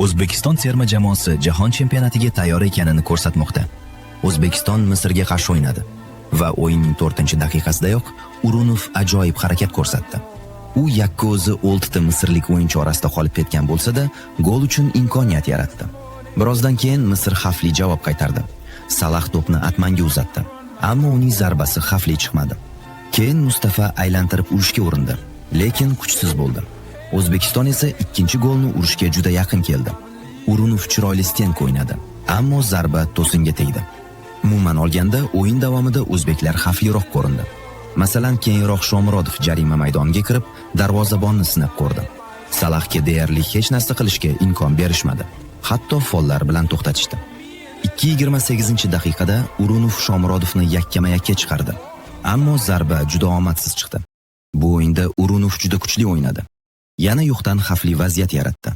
O'zbekiston terma jamoasi jahon chempionatiga tayyor ekanini ko'rsatmoqda. O'zbekiston Misrga qarshi o'ynadi va o'yinning 4-daqiqasidayoq Urunov ajoyib harakat ko'rsatdi. U yakka o'zi 6 ta misrlik o'yinchi orasida qolib ketgan bo'lsa-da, gol uchun imkoniyat yaratdi. Birozdan keyin Misr xavfli javob qaytardi. Salah to'pni Atmanga uzatdi, ammo uning zarbasi xavfli chiqmadi. Keyin Mustafa aylantirib urishga urindi, lekin kuchsiz bo'ldi. O'zbekiston esa ikkinchi golni urishga juda yaqin keldi. Urunov chiroyli стенка o'ynadi, ammo zarba to'singa tegdi. Umuman olganda, o'yin davomida o'zbeklar xavfliroq ko'rindi. Masalan, keyinroq Shomurodov jarima maydoniga kirib, darvozabonni sinab ko'rdi. Salahga deyarli hech narsa qilishga imkon berishmadi. Hatto follar bilan to'xtatishdi. 2:28-daqiqada Urunov Shomurodovni yakkama-yakka chiqardi. Ammo zarba juda omadsiz chiqdi. Bu o'yinda Urunov juda kuchli o'ynadi. Yana yo'qdan xavfli vaziyat yaratdi.